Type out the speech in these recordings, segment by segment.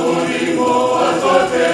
Modimo wa tsotlhe.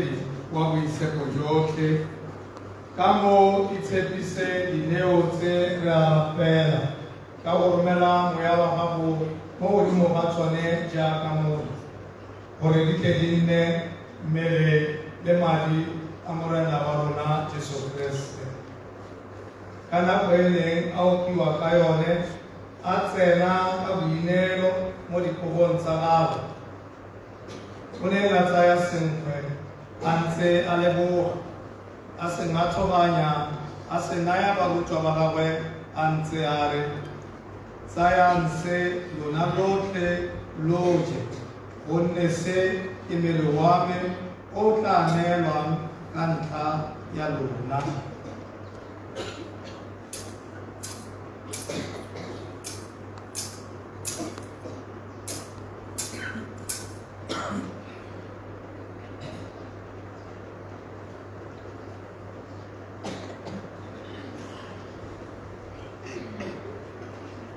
Motswedi wa boitshepo jotlhe, ka mo itshepise dineo tse re a rapela, ka go romela moya wa gago mo godimo ga tsone jaaka motho, gore di tle di nne mmele le madi a Morena wa rona Jesu Keresete. Ka nako e neng a okiwa ka yone, a tsena ka boineelo mo dikobong tsa gagwe. O ne a tsaya senkgwe a ntse a leboga, a se ngathoganya, a se naya barutwa ba gagwe a ntse a re, Tsayang se lona lotlhe lo je, gonne se ke mmele wa me o o tla neelwang ka ntlha ya lona.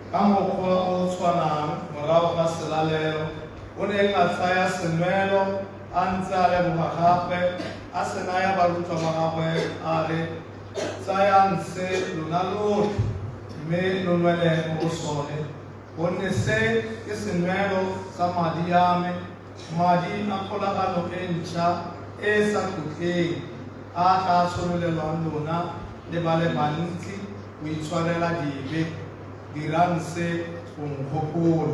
Ka mokgwa o o tshwanang, morago ga selalelo, o neng a tsaya senwelo a ntse a leboga gape, a se naya barutwa ba gagwe a re, Tsayang se lona lotlhe mme lo nwele mo go sone, gonne se ke senwelo sa madi a me, madi a kgolagano e ntšha e e sa khutleng, a a tla tshololelwang lona le ba le bantsi go itshwarela dibe. Dirang se go nkgopola.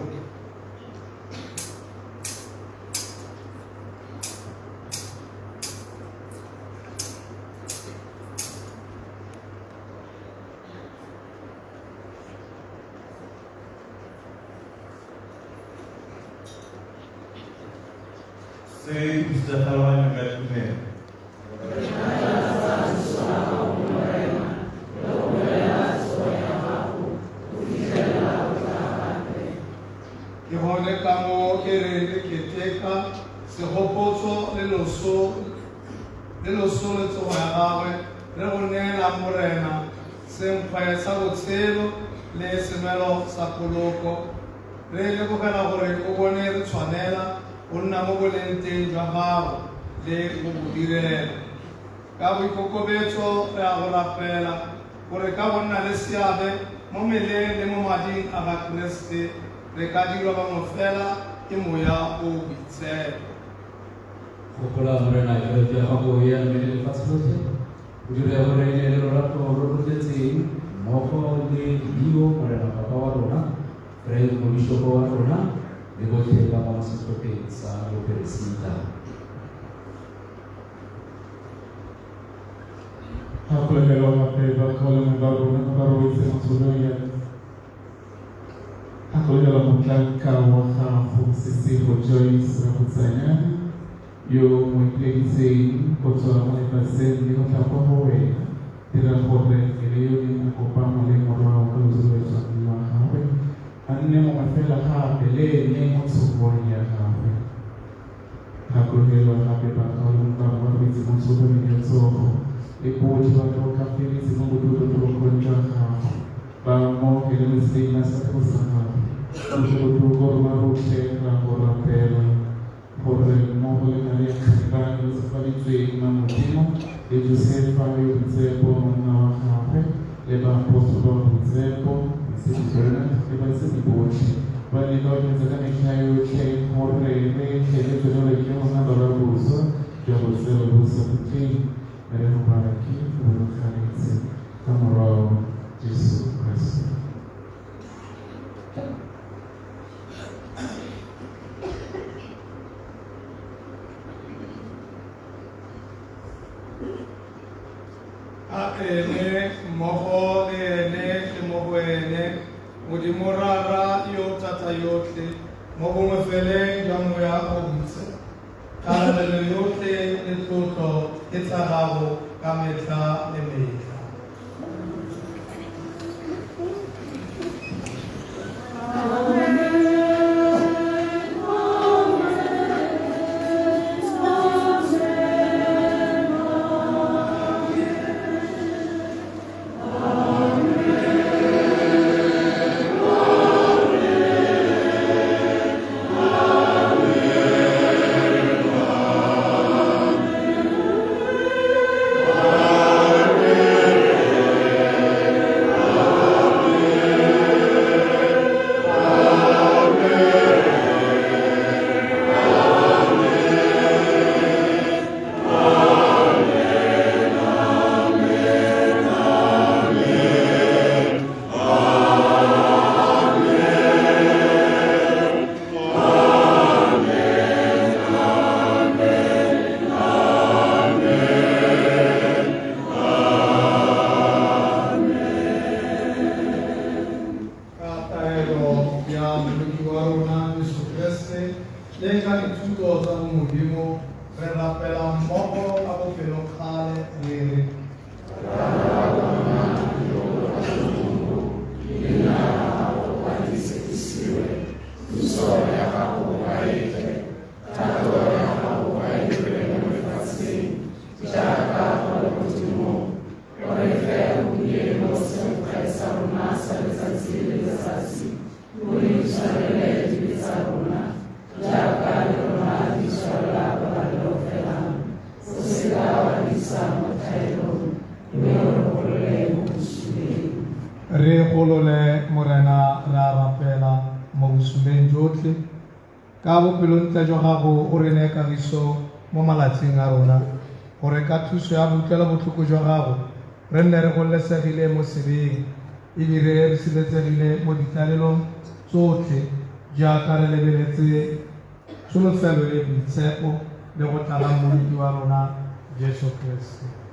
Se ke thutatlhaloganyo ka tumelo. Ke gone ka moo e reng re keteka segopotso le loso le loso le tsogo ya gagwe, re go neelang Morena senkgwe sa botshelo le senwelo sa poloko. Re lebogela gore o bone re tshwanela go nna mo boleng teng jwa gago le go bo direla. Ka boikokobetso re a go rapela gore ka go nna le seabe mo meleng le mo mading a ga Keresete re ka dirwa bangwe fela ke Moya o o Boitshepo. Gopola Morena kereke ya gago e amele lefatshe lotlhe, o dire gore e nne le lorato lo lo tletseng mmogo le Leo Morena Papa wa rona, Frank Mobishopo wa rona le botlhe ba ba mo setlhopheng sa boperesita. Gakologelwa gape bakaulengwe ba rona ba ba robetse mo tsholong ya Gakologelwa motlanka wa gago Sesego Joyce Ramotsanyane yo o mo ipileditseng go tswa mo lefatsheng le go tla kwa go wena. Dira gore mmele yo neng a kopanngwa le morwao ka loso lo lo tswang lwa gagwe a nne mongwe fela gape le ene mo tshogong ya gagwe. Gakologelwa gape bakaulengwe ba ba robetse mo tsholong ya tsogo le botlhe ba tlhokafaletse mo botlotlotlokong jwa gago, ba amogele mo leseding la sefatlhego sa gago. Kutlobotlhoko rona rotlhe ra go rapela gore mmogo le Maria Kgarebane yo tsofaditsweng ma Modimo le Josefa yo boitshepo monna wa gagwe le baapostolo ba ba boitshepo, Moitshepi Bernard le baitshepi botlhe, ba ne ba oketsa ka metlha yotlhe gore re tle re tshwanelwe ke go nna ba boswa jwa botshelo bo sa khutleng, mme re go bake go bo ganetse ka Morwao Jesu Keresete. A ene mmogo le ene le mo go ene, Modimo Rara yo o thata yotlhe, mo bongwefeleng jwa Moya o Boitshepo, kgalalelo yotlhe le tlotlo ke tsa gago ka metlha le metlha. Re golole Morena re a rapela mo bosuleng jotlhe. Ka bopelontle jwa gago o re neye kagiso mo malatsing a rona, gore ka thuso ya boutlwelobotlhoko jwa gago re nne re gololesegile mo sebeng, ebile re sireletsegile mo ditlalelong tsotlhe, jaaka re lebeletse tsholofelo e boitshepo le go tla ga Mmoloki wa rona Jesu Keresete.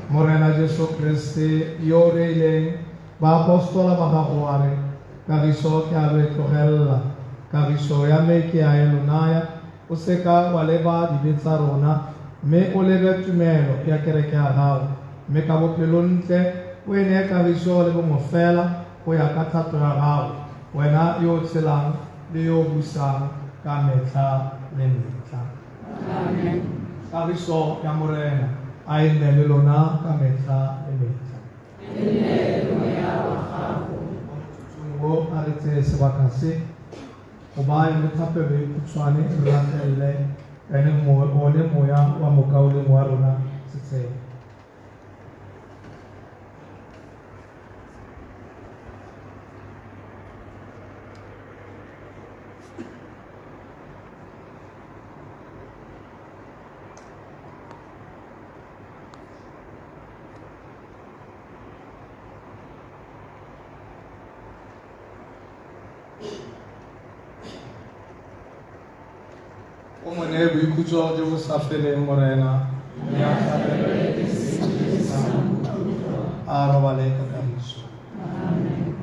Morena Jesu Keresete yo o reileng baapostola ba gago wa re, kagiso ke a lo e tlogelela, kagiso ya me ke a e lo naya, o seka wa leba dibe tsa rona, mme o lebe tumelo ya kereke ya gago, mme ka bopelontle o e neye kagiso le bongwe fela go ya ka thato ya gago, wena yo o tshelang le yo o busang ka metlha le metlha. Amen. Kagiso ya Morena a e nne le lona ka metlha le metlha. E nne le moya wa gago. Mo motsotsong o a re tseye sebaka se go baya le thapelo e khutshwane re latelele ene one moya wa mokaulengwe wa rona Setshego. O mo neye boikhutso jo bo sa feleng, Morena, mme a tlhabelwe a robale ka kagiso. Amen.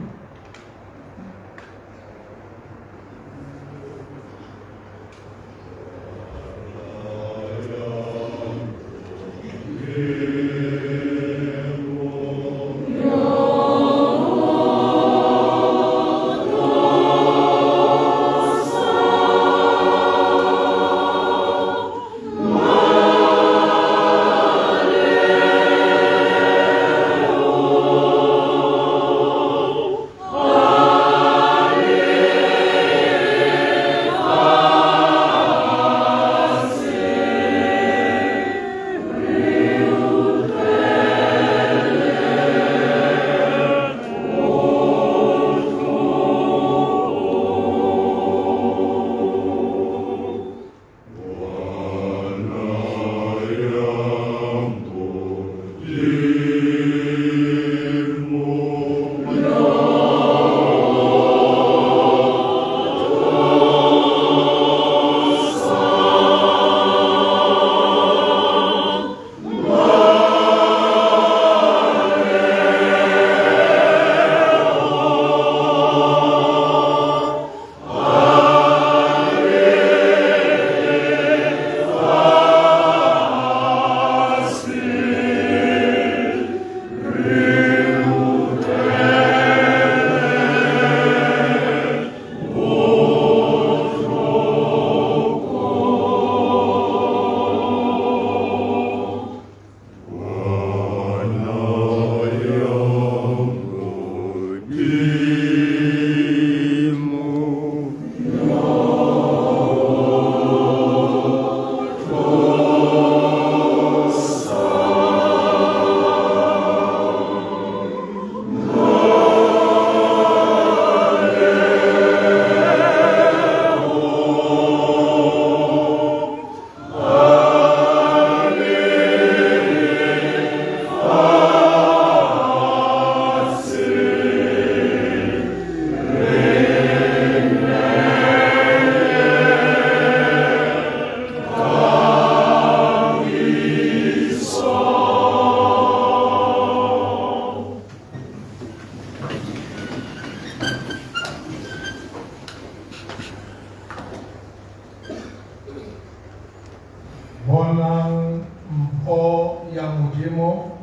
Bonang mpho ya Modimo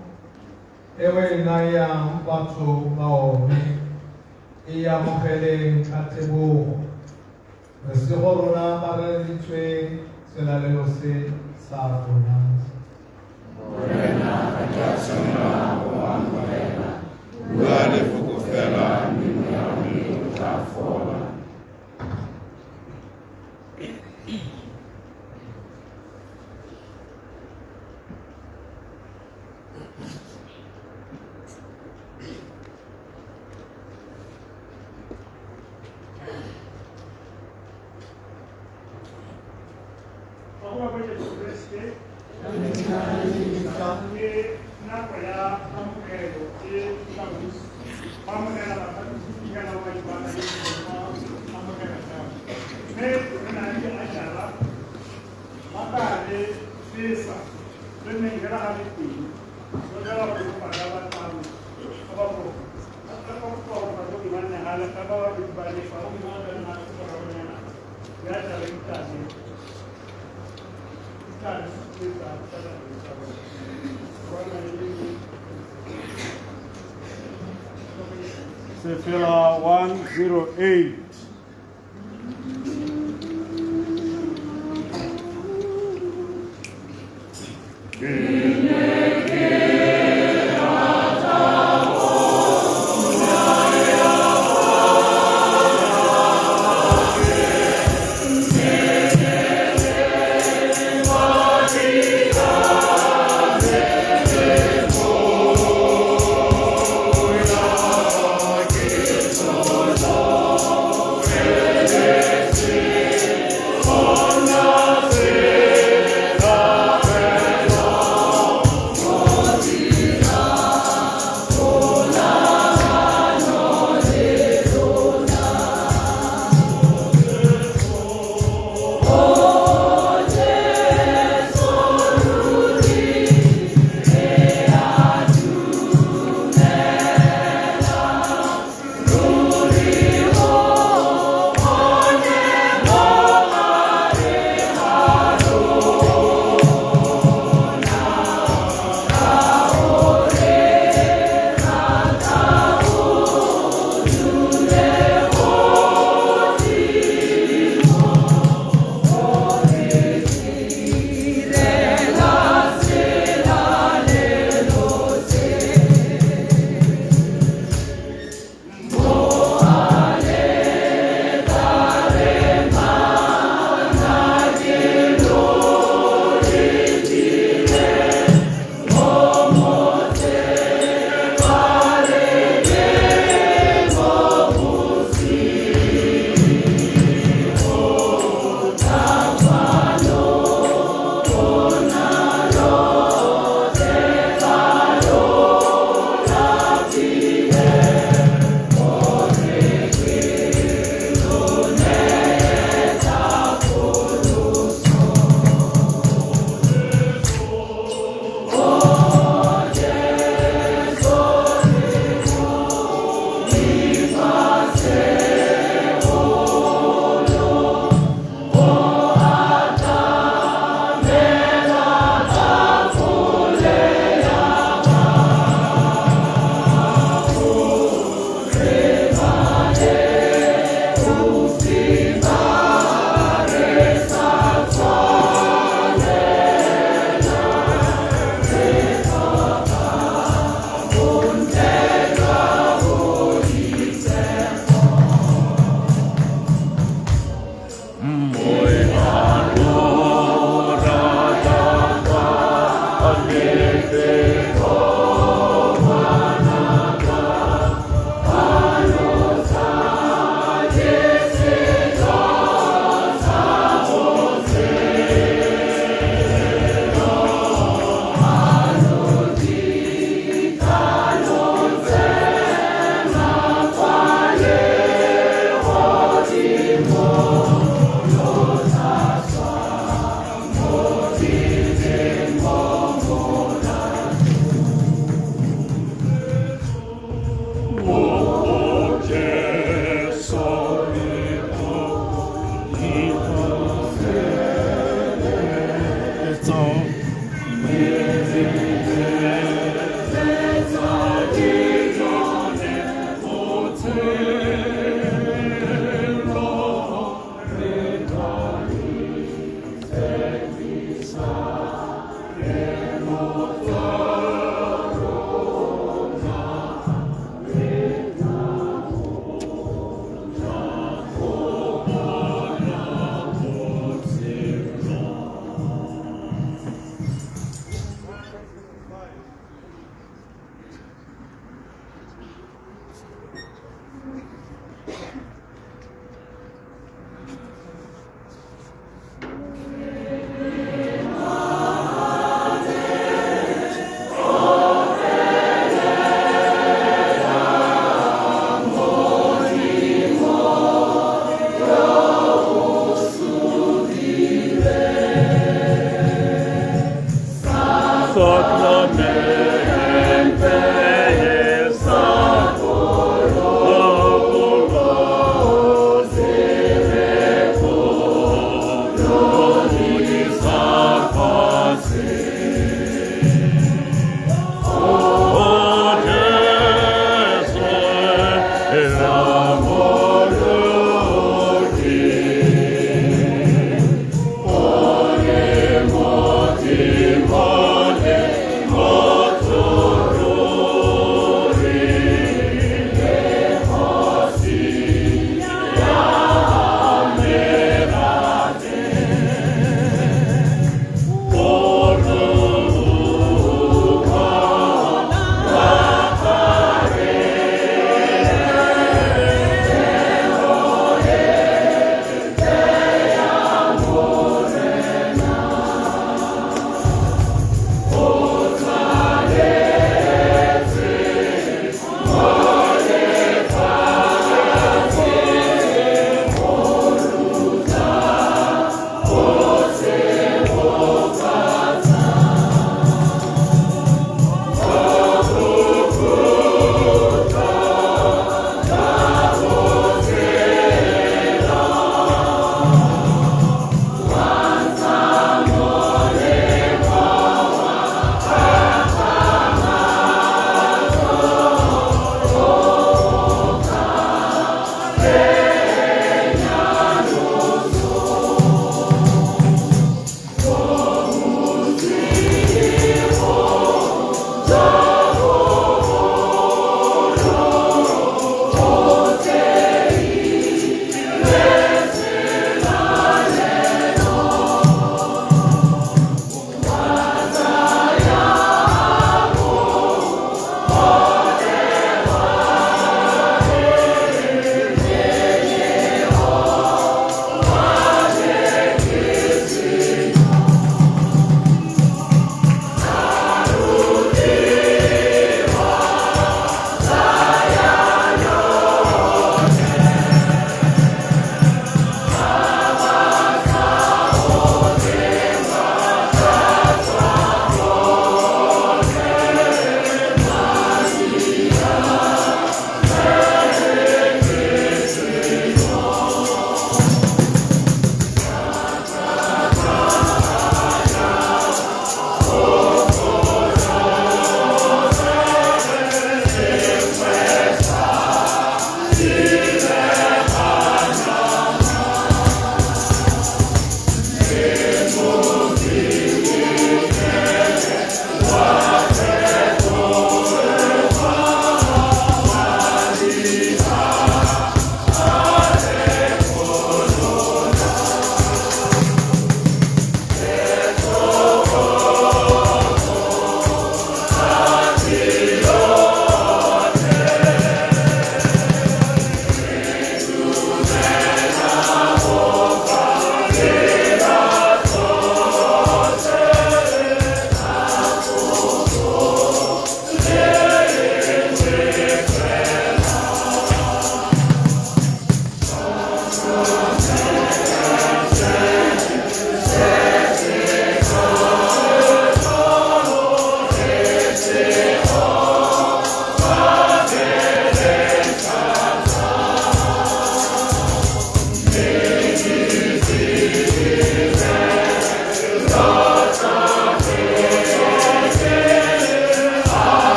e o e nayang batho ba one, e amogeleng ka tebogo. Re sego rona ba re releditsweng selalelo se sa rona. Morena, ga ke a tshwanela go amogela. Bua lefoko fela mme moya wa me o tla fola. go Jesu Kriste ke nako ya kamogelo e ba amogela batlhatlhobi ba ibana le ba amogela jang mme re na le ajara ba tla le fesa re neng re ga le teng re fela go kopa ka ba tlhano ba ba go ba ba go kopa gore ba ba nne gale ka ba ba ba le fa o mongwe a nna go moragonyana ya jara ditane ditane tse tsa tsa tsa bona le Sefela 108. Thank you.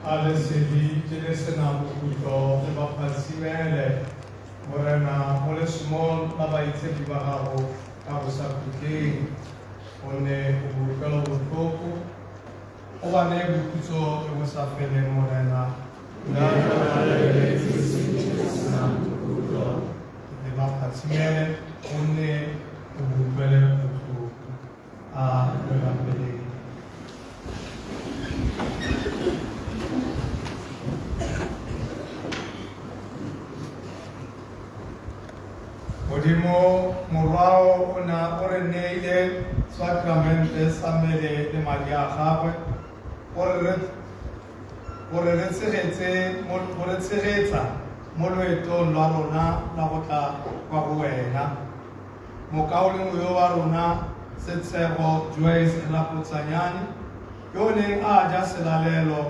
A lesedi je le senang bokhutlo le ba phatsimele Morena mo lesomong la baitshepi ba gago ka bosakhutleng, gonne o boutlwelobotlhoko, o ba neye boikhutso jo bo sa feleng, Morena. Le ba phatsimele, gonne o boutlwelobotlhoko. A re rapeleng. Modimo Morwao o na o re neile sakramente sa mmele le madi a gagwe gore re tshegetse go re tshegetsa mo loetong lwa rona la go tla kwa go wena. Mokaulengwe yo wa rona Setshego Joyce Rapotsanyane yo o neng a ja selalelo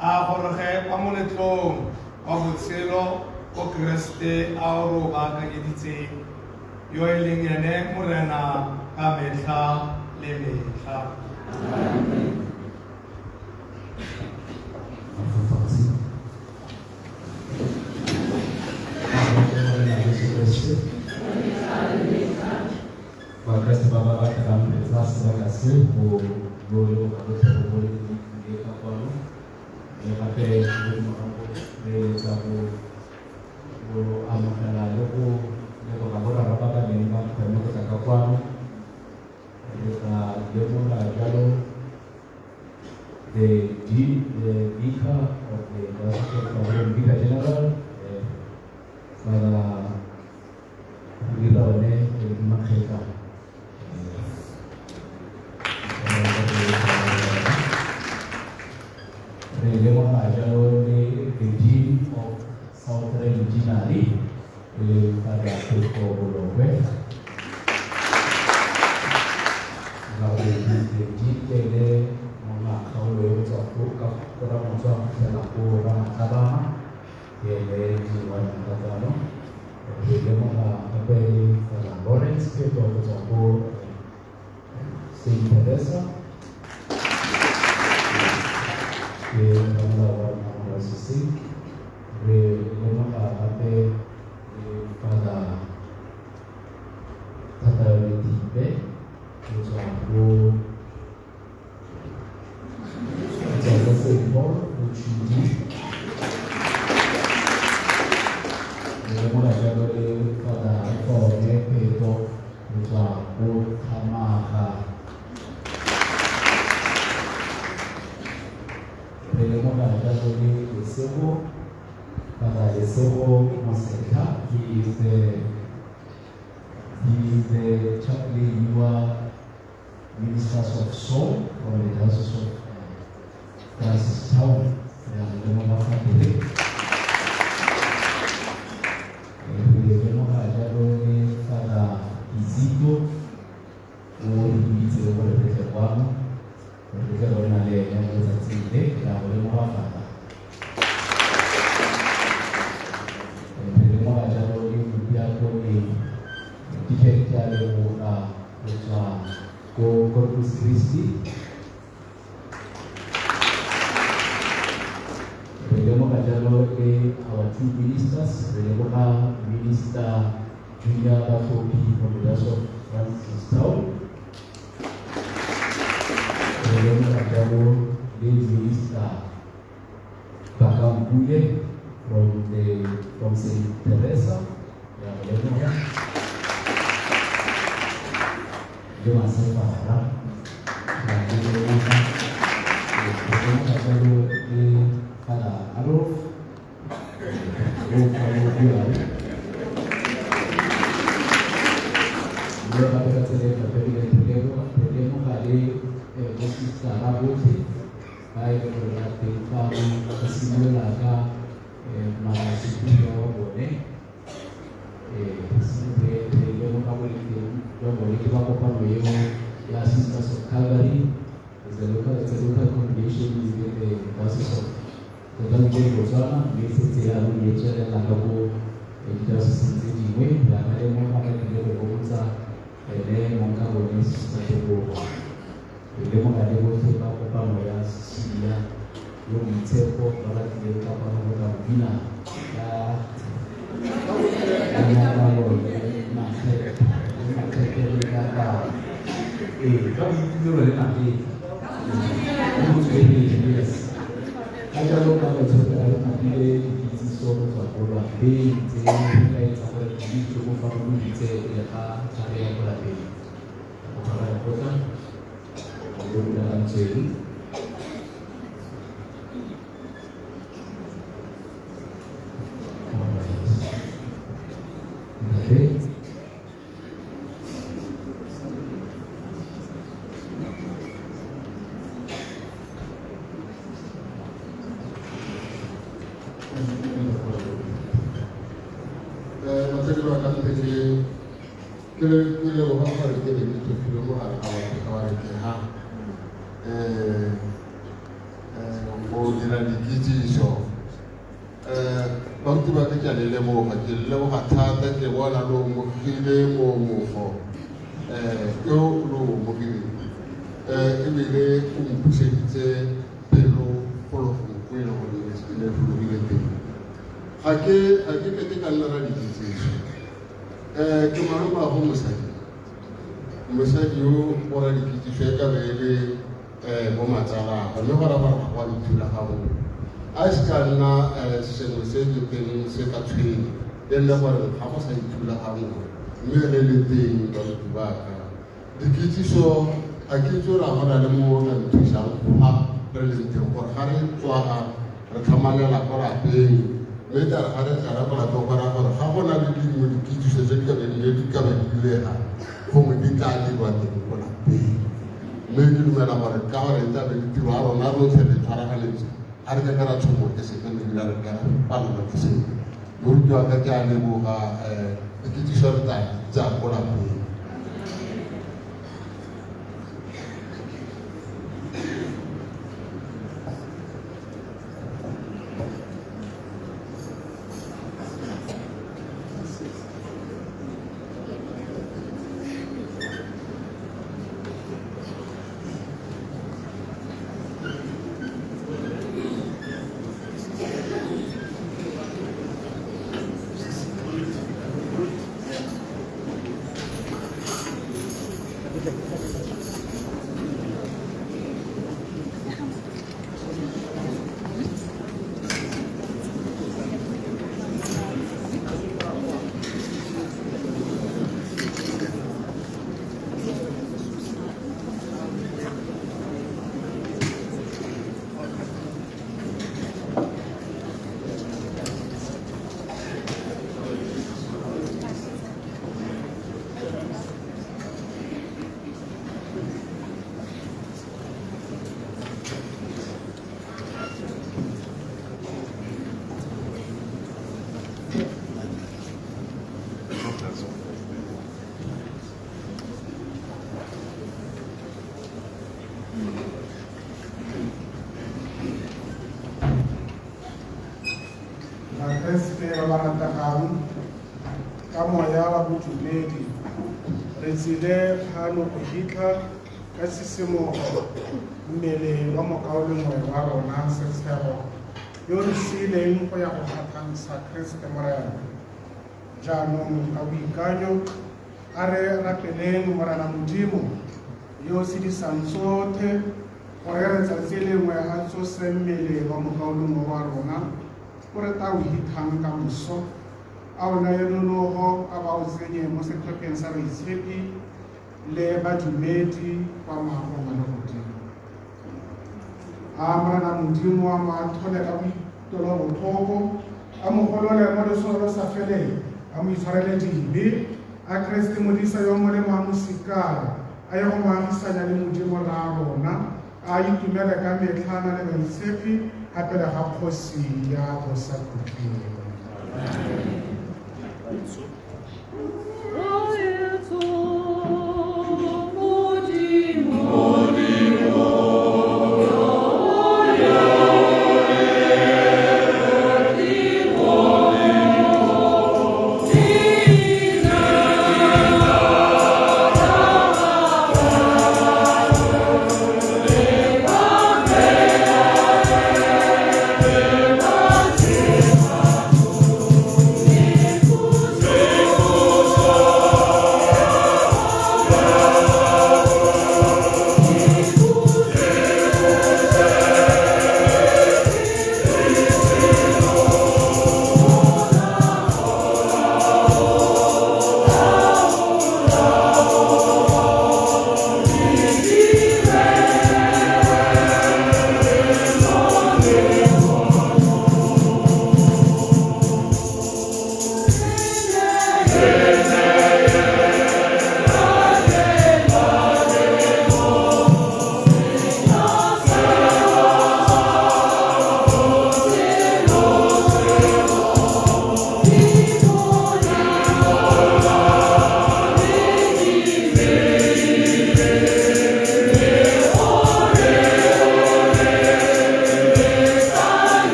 a goroge kwa moletlong wa botshelo o Keresete a o re o baakanyeditseng, yo e leng ene Morena ka metlha le metlha. Amen. Bakreste ba ba batlegang re tsaya sebaka se go lo leboga botlhe go bo le tlile ka kwano, mme gape godimo ga moo re eletsa go go amogela le go leboga borara ba ba neng ba kgonne go tla ka kwano. Re tla lemoga jalo the dean, the vicar of the Diocese of Gaborone, Vicar General, Father Godirone Makgetla. Re lemoga jalo le the Dean of Southern Deanery, e leng Father Pheko Bolokwe. La bobedi, the Dean ke ene mongwe kgaolo e go tswa ko ka ko Ramotswa go fitlhela ko Ramatlabama, ke ene Dean wa rona ka kwano. Re lemoga gape le Father Lawrence Pheto go tswa ko Saint Teresa, ke ramolao wa rona mo dayosiseng. Re lemoga gape le Father Thatayaone Thipe go tswa ko St. Paul Mochudi. Re lemoga jalo le Father Fone Pheto go tswa ko Thamaga. Re lemoga jalo le Lesego, Father Lesego Mosetlha, he is the chaplain wa Ministers of Soul from the Diocese of Francistown. Re a mo lemoga fa pele. Re lemoga jalo le Father Izito o re biditseng gore re tle kwano, gore re tle go nna le ene mo letsatsing le. Re a go lemoga, Father. Re lemoga jalo le modiakone Deacon, ke a leboga, go tswa ko Corpus Christi. Re lemoga jalo le our two ministers. Re lemoga Minister Junior Batlhophi from the Diocese of Francistown. Re lemoga jalo le Minister Bakampule from St. Teresa. Re a go lemoga le Masefara, re a go lemoga. Re lemoga jalo le Father Adolf yo o buang, mme gape ka tsela e gape re lemoga le bosistara botlhe ba e leng gore ba teng fano, go simolola ka mara superior wa bone. Re lemoga boleng jwa bone, ke ba kopano eo ya Sisters of Calvary. It's a local congregation within the Diocese of tota within Botswana, mme setse yaanong e tswelela ka ko didayosiseng tse dingwe. Re a ba lemoga, ba tlile go gomotsa ene monka bone, Sister Tebogo. Re lemoga le botlhe ba kopano ya Cecilia yo montsi. Boitshepo ba ba tlileng ka kwano go tla go bina ka nyakalalo le makgetho le ka ee ka boitumelo le magetla le botswerere, yes. Ka jalo ka baitshepo re napile dikitsiso go tswa ko lwapeng tse di laetsa gore di itse go fa go ditse pele ga tlhare ya ko lapeng. Go tshwara lekgotla le rulagantsweng. Ntate. Batsadi ba ka mpe ke leboga gore ke be ke tlhophile mo gare ga batho ka gore ke ha go dira dikitsiso. Baruti ba ka ke a le leboga, ke le leboga thata, ke bona lo omogile moomogo yo lo omogileng, ebile o mpuseditse pelo golo gongwe ko e leng gore ne fologile teng. Ga ke ke ka nna ra dikitsiso. Ke malome mosadi. Mosadi yo o ra dikitsiso e ka be e le bo matsalagwe, mme go raya gore ga go a dithulaganyo. A se ka nna sengwe se le teng se ka tshwenya, e nne gore ga go sa ithulaganngwa, mme re le teng baruti ba ka. Dikitsiso ga ke itse gore a go na le mongwe o ka nthusang fa re leng teng, gore ga re tswa re tlhamalela ko lapeng, mme tla re ga re tsena ko lapeng go raya gore ga go na le dingwe dikitsiso tse di ka beng di ka be di direga, gongwe di tla dirwa teng ko lapeng. Mme ke dumela gore ka gore e tla be le tiro ya rona rotlhe re tshwaraganetse, ga re ka ra tshomo ke sepe, mme ebile re ka ra palelwa ke sepe. Moruti wa ka ke a leboga, dikitsiso re tla di tsaya ko lapeng. Bakreste ba ba rategang ka moya wa bodumedi, re tsile fano go hitlha ka sisimogo mmele wa mokaulengwe wa rona Setshego yo re siileng go ya go kgatlhantsha Kreste Morena. Jaanong ka boikanyo a re rapeleng Morena Modimo yo o sedisang tsothe gore re tsatsi lengwe a tsose mmele wa mokaulengwe wa rona o re tla o hithang ka moso, a o naye nonogo, a ba o tsenye mo setlhopheng sa baitshepi le badumedi kwa moagong wa legodimo. A Morena Modimo a mo athole ka boitolobotlhoko, a mo golole mo lesong lo sa feleng, a mo itshwarele dibe, a Kreste Modisa yo molemo a mo sikare, a ye go mo agisanya le Modimo rra rona, a itumele ka metlha a na le baitshepi gape le ga kgosi ya bosakhutleng. Amen.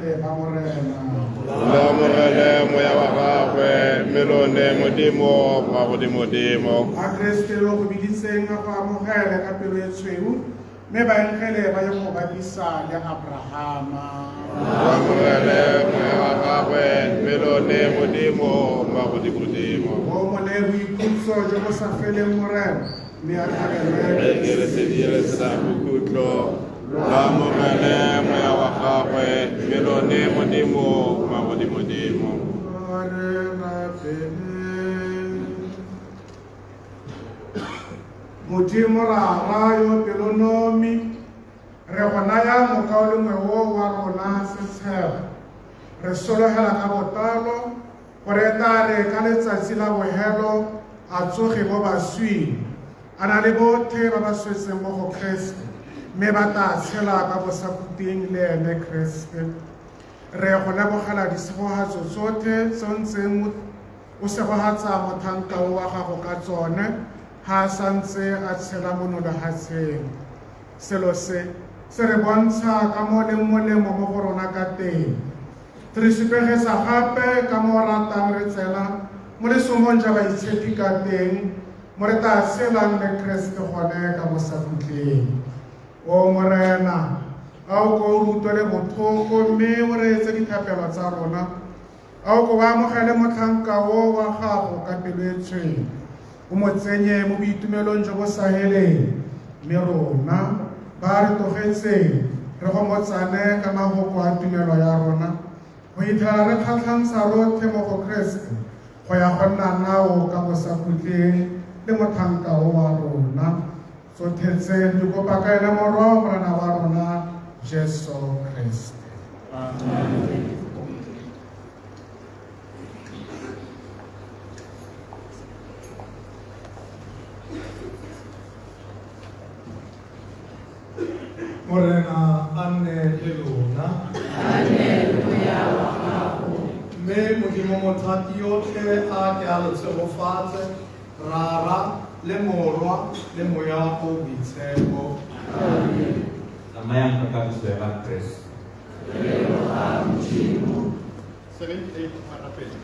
baengele ba Morena. Lo amogele moya wa gagwe, mme lo neye Modimo wa godimodimo. A Kreste yo go biditseng a go amogele ka pelo e tshweu, mme baengele ba ye go bapisa le Abrahama. Lo amogele moya wa gagwe, mme lo neye Modimo wa godimodimo. O mo neye boikhutso jo bo sa feleng, Morena, mme a tlhabelwe Ke lesedi le le senang bokhutlo. Lo amogele moya wa gagwe, mme lo neye Modimo wa godimodimo. A re rapeleng. Modimo Rara yo pelonomi, re go naya mokaulengwe o wa rona Setshego. Re sologela ka botlalo gore e tla re ka letsatsi la bohelo a tsoge mo baswing, a na le botlhe ba ba swetseng mo go Kreste, mme ba tla tshela ka bosakhutleng le ene Kreste. Re go lebogela disegogatso tsotlhe tse o ntseng o segogatsa motlhanka o wa gago ka tsone ha a santse a tshela mono lehatsheng. Selo se se re bontsha ka mo leng molemo mo go rona ka teng. Re supegetsa gape ka mo o ratang re tsena mo lesomong ja baitshepi ka teng, mo re tla tshelang le Kreste gone ka bosakhutleng. O Morena, a o ko o re utlwele botlhoko mme o reetse dithapelo tsa rona. A o ko o amogele motlhanka o wa gago ka pelo e tshweu, o mo tsenye mo boitumelong jo bo sa heleng, mme rona ba re tlogetseng re gomotsane ka mahoko a tumelo ya rona, go itlhela re tlhatlhantsha rotlhe mo go Kreste, go ya go nna nao ka bosakhutleng le motlhanka o wa rona. Tsotlhe tse di kopa ka ene Morwa wa Morena wa rona Jesu Kreste. Amen. Morena a nne le lona. A nne le moya wa gago. Mme Modimo Mothati yotlhe a ke a lo tshegofatse, Rara le Morwa le Moya o Boitshepo. Amen. Tsamayang ka kagiso ya ga Kreste. Re leboga Modimo. 78 marapelo.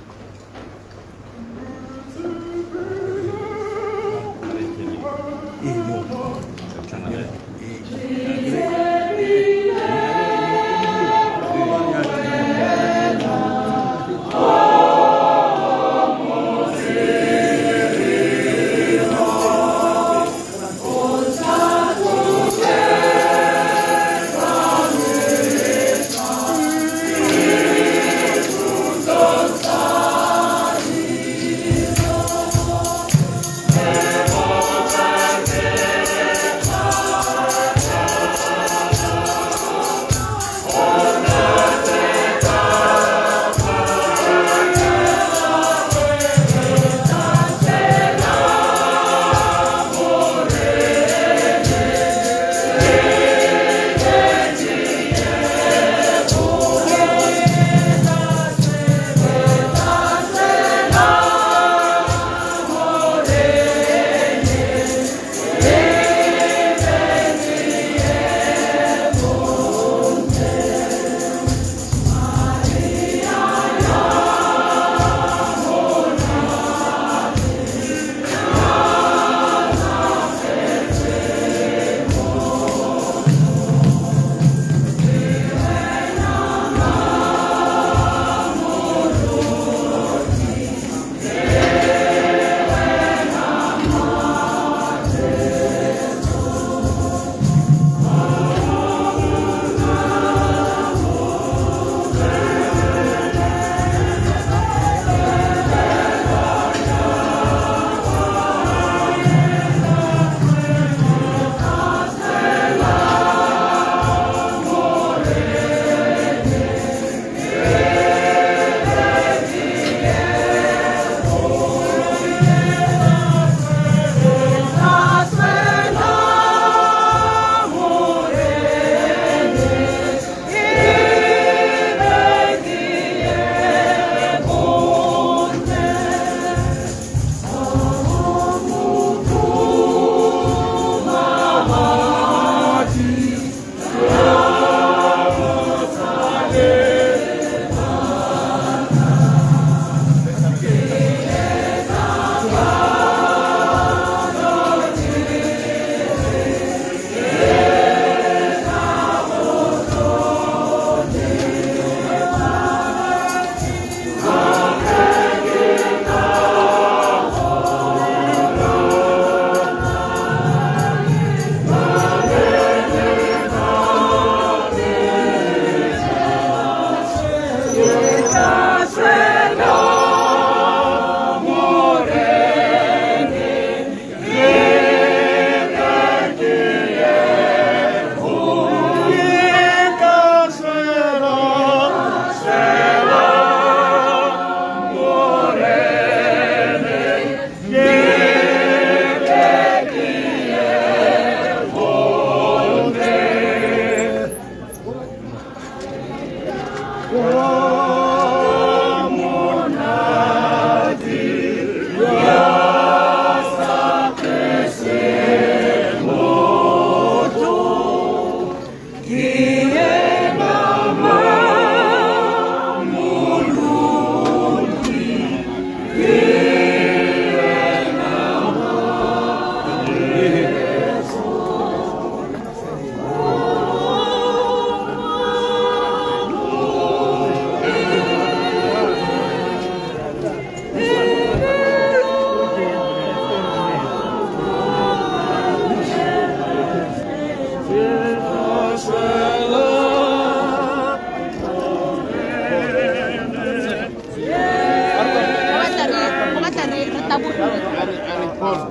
tabogile.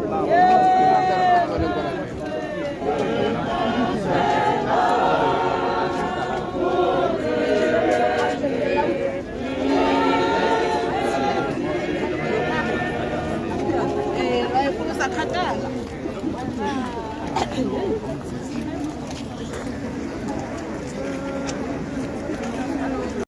Ee, ra e folosa kgakala.